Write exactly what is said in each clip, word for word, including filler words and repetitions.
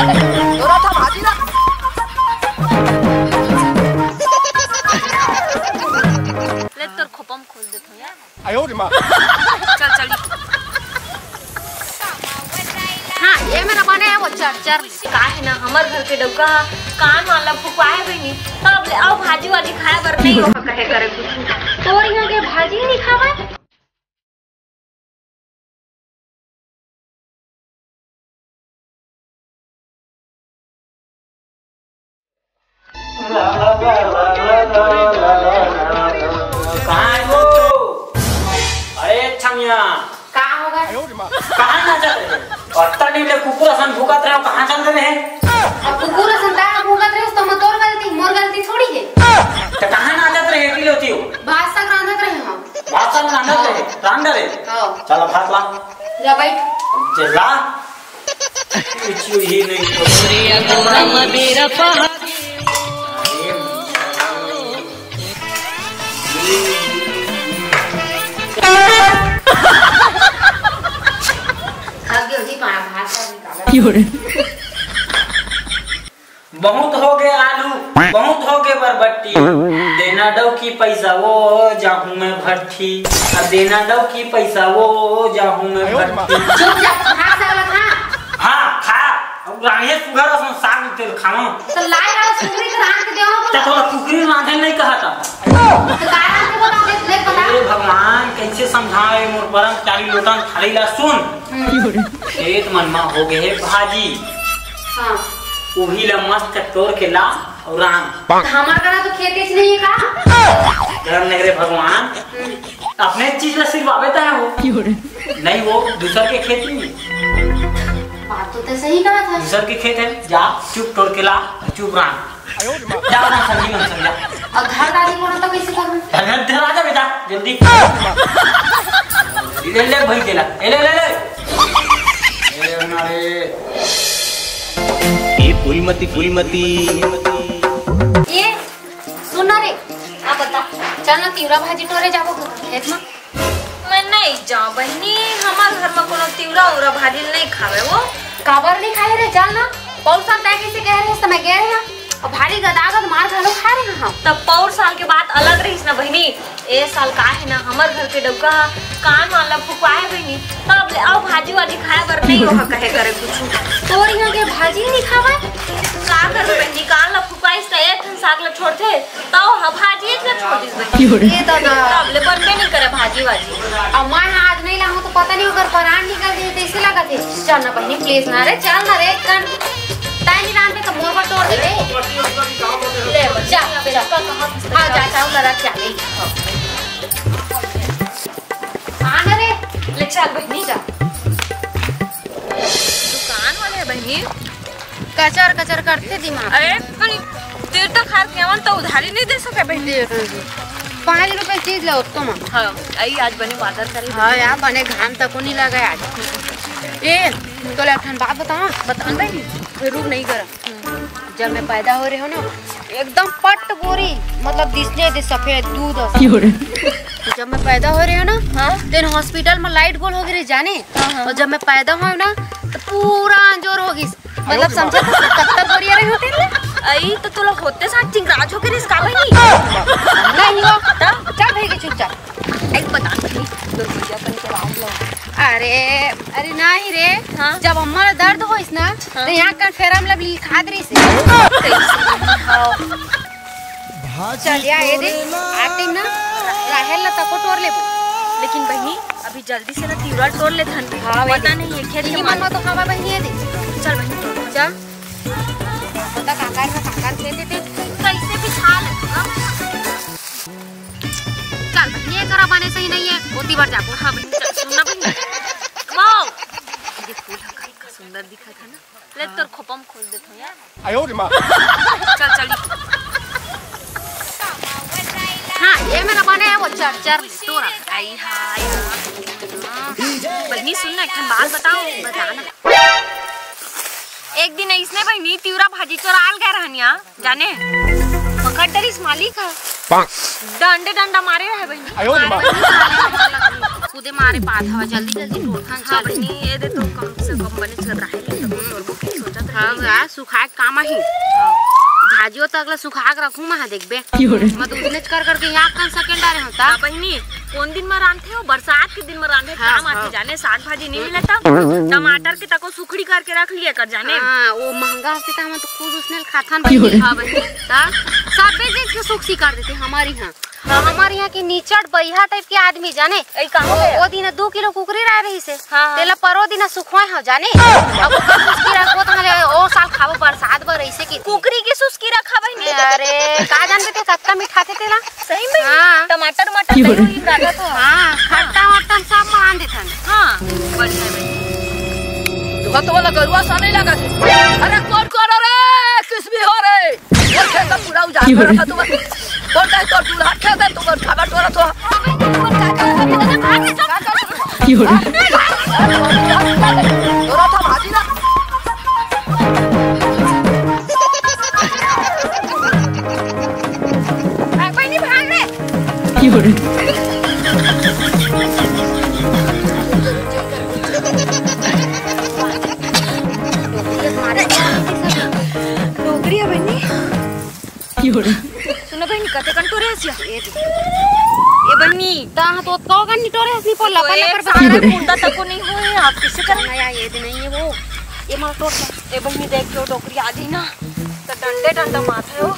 तोरा था भाजी ना। ले तोर खोपम खोल देथो यार। आयो रे माँ। चल चल। हाँ, ये मेरा बने है वो चर चर। का है ना, हमर घर के डउका ह कान वाला फुकवाए बहिनी, तब ले आओ भाजी वाजी खाए बर नहीं हो कहे करे कुछ। तोर यहाँ के भाजी नहीं खावे। कहाँ है वो? अरे छमिया। का होगा? कहाँ नाचत रहे? अत्ता नहीं ले कुकुर असन भूकत रहे, कहाँ चल रहे? अब कुकुर असन तारा भूकत रहे, तो मैं तोर गलती, मोर गलती थोड़ी है। तो कहाँ नाचत रहे, की लोती हो? भात साग रांधत रहे हम। भात साग रांधत रहे, रांध रहे। हाँ। चला भात ला। जा बैठ। जे ला। कुछ ही नहीं तो। खा के उठी पा-, भात का निकाला। बहुत हो गए आलू, बहुत हो गए बरबट्टी। देना डौकी पैसा वो जाहूं मैं भट्टी। अब देना डौकी पैसा वो जाहूं मैं भट्टी। चुप जा, भात साग ला खा। हाँ, खा। अब रांधे सुघर असन साग तेल खावा। तो लाए रहा सुघरी के रांध के देवा बोला। तो थोड़ा कुकरी रांधे नहीं कहा था। तो का रांध के बोला, देख, देख बता। अरे भगवान, कैसे समझावे मोर परम प्यारी लोटन थाली ला सुन। हम्म। खेत मन मा हो गए हे भाजी। हाँ। उही ला मस्त तोड़ के ला और रांध। तो हमार करा तो खेत इच नहीं है का? डर नहीं रे भगवान। हम्म। अपने चीज ला सिरवावे ता है वो। नहीं, वो दूसर के खेत नहीं। बात तो तै सही कहा था। दूसर के खेत है, जा चुप तोड़ के ला, चुप रांध। जा ना समझी, ना समझा। और घर दादी को ना तो कैसे करूँ? घर, घर, घर आ जा बेटा, जल्दी। ले, ले भाई, ले ला। ए, ले, ले, ले। ए, हमारे। ए, फूलमती, फूलमती। ये, सुन ना रे, आ बता, चल ना तिवरा भाजी टोरे जाबो खेत में। मैं नहीं जाऊँ बहिनी, हमार घर में कोनो तिवरा उरा भाजी नहीं खावे वो। काबर नहीं खाए रे, चल ना। पौर साल तय कैसे कह रहे, समय गए रहे, और भारी गदागद मार घलो खा रहे हम। तब पौर साल के बात अलग रहीस ना बहिनी, ए साल का है ना, हमर घर के डउका ह कान वाला फुकवाए बहिनी, तब ले आओ भाजी वाजी खाए बर नहीं ओहा कहे करे कुछ। तोर यहाँ के भाजी नहीं खावे? का करबे बहिनी, कान ला फुकवाइस त एक ठन साग ला छोड़थे, तौ ह भाजी एक ला छोड़ दिस बहिनी। ये तो ना। तब ले बनबे नहीं करे भाजी वाजी। अब मैं आज नहीं लाऊं तो पता नहीं ओकर परान निकल जाए, कैसे लगा थे? चल ना बहिनी, please ना रे, चल ना रे, कन ताई नहीं रांधे तो मोर पर तोड़ देबे। ले, जा, जा। हाँ, जा, चावल ला रख, जा, ले। हाँ ना रे। ले, चल बहिनी, जा। दुकान वाले बहिनी। कचर, कचर करते दिमाग। अरे, कोई तीर तो खार के आवन तो उधारी नहीं दे सके बहिनी। दे, हाँ जी। पाँच रुपए चीज ला उत्तम। हाँ, आई आज बने बाजार करे। हाँ यार, बने घाम तको नहीं लगा आज। ए, तोला एक ठन बात बताऊं? बताओ बहिनी। रुक नहीं करा। जब मैं पैदा हो रहे हो ना, एकदम पट गोरी, मतलब दिसने दे सफेद दूध असन। जब मैं पैदा हो रहे हो ना, हाँ? तेन hospital में light गोल हो गई रही जाने। हाँ, हाँ। और जब मैं पैदा हुआ ना, तो पूरा अंजोर हो गई। मतलब समझे तो कत्ता गोरिया रही होते ना। आई तो तोला होते साथ चिंगराज होके रिस का बहिनी? नहीं हो। तब? चल भैया चुपचाप। एक बता बहिनी, तोर भैया कन के राज लो। अरे, अरे नहीं रे। हाँ? जब अम्मा ला दर्द होइस ना, हाँ। तो यहाँ कन फेरम लवली खात रही से। कैसे बहिनी? हाँ। चल या, ये दे, आते ना, राहेर ला तको टोर लेबो। लेकिन बहिनी, अभी जल्दी से ना तिवरा टोर ले धन। हाँ, पता नहीं है, खेत के मन में तो हवा बहिनी है दे। चल बहिनी, टोर। चल। पता काकर में काकर खेते थे। कैसे बिछा ले? चल, ये करा बने सही नहीं है, ओती बार जाबो। हाँ, बहिनी, चल, सुन ना बहिनी। वाओ! ये फूल ह का सुंदर दिखत है ना। ले तोर खोपम खोल देथो यार। आयो रे माँ। चल, चल। हाँ, ये मेरा बने है वो चर चर तोरा। आई हाय। हाँ। बहिनी सुन ना, एक ठन बात बताओ, बता ना। एक दिन अइसने बहिनी तिवरा भाजी चोराल गए रहनिया, जाने? पकड़ डरिस मालिक ह। डंडे डंडा मारे रहे बहिनी। आयो रे माँ। खुदे मारे पात हवा, जल्दी जल्दी टोरथन हाँ चल। बहिनी, ये दे तो कम से कम बने चल रहा है, तो तोर बुकिंग सोचत रहे। अब यार सुखाए के काम आही। भाजियो तक ला सुखा के रखूं मैं, देखबे। मैं तो उसने कर करके यहाँ कन सेकंड आ रहे होता। बहिनी, कोन दिन म रांधथे हो? बरसात के दिन म रांधे। हाँ, काम आथे हाँ। जाने, साग भाजी नहीं मिले तब टमाटर के तको सुखड़ी करके रख लिया कर जाने। हाँ, वो महंगा होथे त हम तो खुद उसने खाथन बहिनी। हाँ बहिनी। त सबे चीज के सुखसी कर देथे हमारे यहाँ। हाँ। हमारे यहाँ के निचट बइहा टाइप के आदमी जाने। ए, का हो वो, गया? वो दिन दू किलो कुकरी रह रही से। हाँ, हाँ। तेला परो दिन सुखवाए हो जाने। अब ओकर सुखसी रखबो त हले ओ साल खाबो बरसात बर ऐसे की। कुकरी के सुखसी रखा बहिनी। अरे, का जानबे ते कतका मिठाथे तेला। सही में? हाँ। टमाटर, टमाटर की हो रही? दही रखा तो। हाँ, खट्टा वट्टा सब मान देथन। हाँ, बढ़िया बहिनी। देखो तो वाला गरुआ सा नहीं लगा थे। अरे कौन कौन हो रे? किस भी हो रे? और खेत का पूरा उजाड़ की हो कर रही? रखा तो। कौन का तो दूल्हा खेत है, तुम खाबा टोरा तो। की हो रही? टोरा था भाजी ना। भाग बहिनी, भाग रे। की हो रही? डोकरी है बहिनी। की हो रही? सुनो बहिनी, कते कन टोरे हसिया? ए बहिनी। ता तो कौ गन टोरे हसनी पोला, तो पल्ला एक पर सारा बता। कुर्ता तक को नहीं हुए, आप किसे कर? नया ये दे नहीं है वो। ये मार टोर। ए बहिनी, देख जो डोकरी आ गई ना, तो डंडे डंडा माथे हो।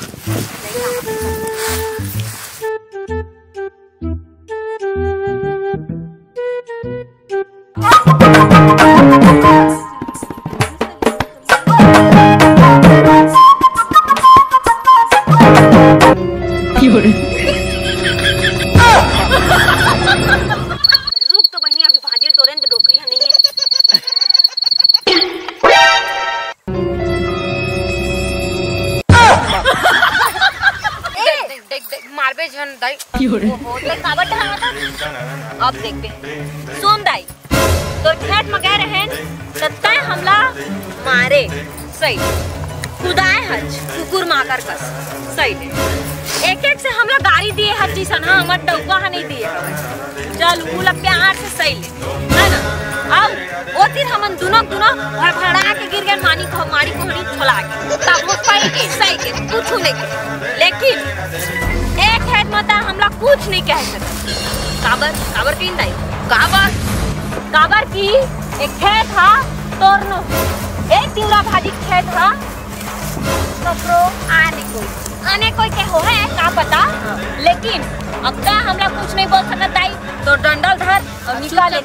रुक तो बहिनी, अभी भाजी ल टोरेन तो डोकरी ह नहीं है। देख, देख, देख, देख, मारबे झन दाई। ओहो, ते काबर डरावत हस? अब देखबे। सुन दाई, तोर खेत म गए रहेन, त तैं हमला मारे, सही। कुदाए हच, कुकुर माकर कस, सही ले। एक एक से हमला गारी दिए हच, जिसन, हाँ, हमर डउका ह नहीं दिए हवय। चल, उला प्यार से सही ले, है ना? अब ओ तीर हमन दुनो, दुनो भड़भड़ा के गिर गए, मानी को, मारी कोहनी छोला के। तब वो पाई के, सही के, कुछ नहीं के। लेकिन एक खेत म त हमला कुछ नहीं कह सकत। काबर, काबर कहिन दाई? काबर? काबर कि एक खेत हा तोर नो, एक तिवरा भाजी खेत हा ककरो आने कोई, आने कोई के हो है, का पता? लेकिन अब का हमला कुछ नहीं बोल सकत दाई, तो डंडल धर और निकाल ले।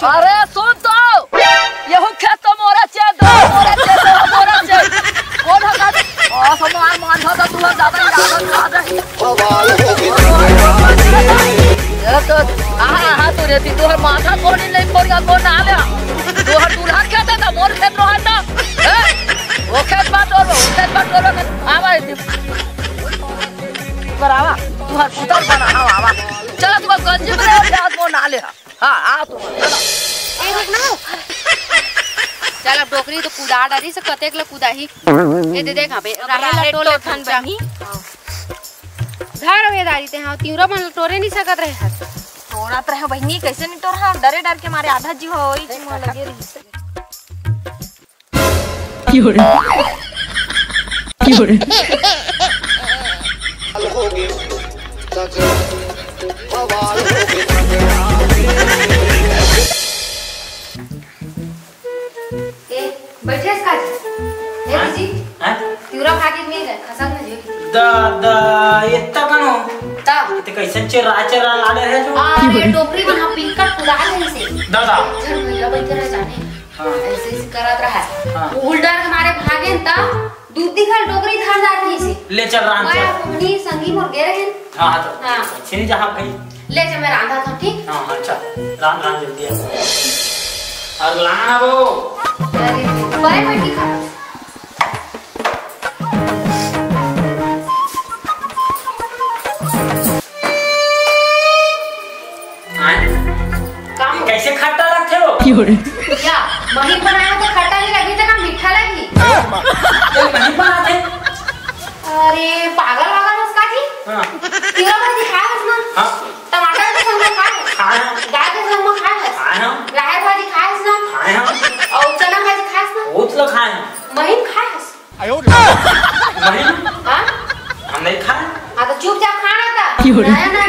अरे सुन तो, यहू खेत तो मोरा छे, दो मोरा छे, दो मोरा छे। कौन है का? आ, हमार माथा तो तू ज्यादा ही ज्यादा खा दे। ये तो, आहा, आहा, तू रहती, तू हर माथा कोनी नहीं फोड़िया, कौन ना आवे? तू हर दूल्हा खेत है, मोर खेत रो है ना? हैं? वो खेत बात और वो खेत बात और वो खेत। आवा इतनी। पर आवा, तू हर पुतल बना, आवा, आवा। चला, तू गंजी में रहो, जात मोर ना ले। हाँ, आ तो। ए, रुक ना। चल, अब डोकरी तो कुदा डारी से कतेक ल कुदाही। ए, दे देख, हाँ बे, अब राहेर राहेर टोले टोथन पहुंचा। बनी। धर, वे दारी ते, हाँ, तिवरा मन टोरे नहीं सकत रहे हस। टोरत रहे बहिनी, कैसे नहीं टोर, हाँ, डरे डर के मारे आधा जीव हो, ई चीज में लगे रही। की हो रे? की हो रे? ए, बैठे हस का? ए, हाँ? दीदी, हाँ? तिवरा खा के मिल गए, खसक में जे। दादा, इतना कनो? ता? इतने कैसे चिरा चिरा लाडे है जो? आ, ये डोकरी बना, पिलकट कुदाल है इसे। दादा। चल, भैया, बैठे रह जाने। हाँ। ऐसे, ऐसे करत रहा। हाँ। वो उल्टा के मारे भागे न ता, दूध दिखल डोकरी धर जात रही से। ले चल रांध मैं चल। अपनी संगी मोर गे रहेन। हाँ, हाँ, तो हाँ। चीनी जहाँ भाई। ले चल, मैं रांधा था, ठीक? हाँ, हाँ, चल। रांध, रांध जल्दी आ। और लाना वो। अरे, बाय बाय दिखा। आय। का हो? कैसे खट्टा लगथे वो? या, महीन बनाए हो तो खट्टा नहीं लगी, तो ना मीठा लगी। ये महीन बनाथे? अरे, पागल वागल हस का जी? हाँ। तिवरा भाजी खाए हस ना? हाँ। टमाटर के संग में खाए हस? खाए हस। दाल के संग में खाए हस? खाए हस। राहेर भाजी खाए हस ना? खाए हस। और चना भाजी खाए हस ना? वो तो खाए हस। नहीं, हाँ? हम नहीं खाए। हाँ, तो चुपचाप खाना था। नया नया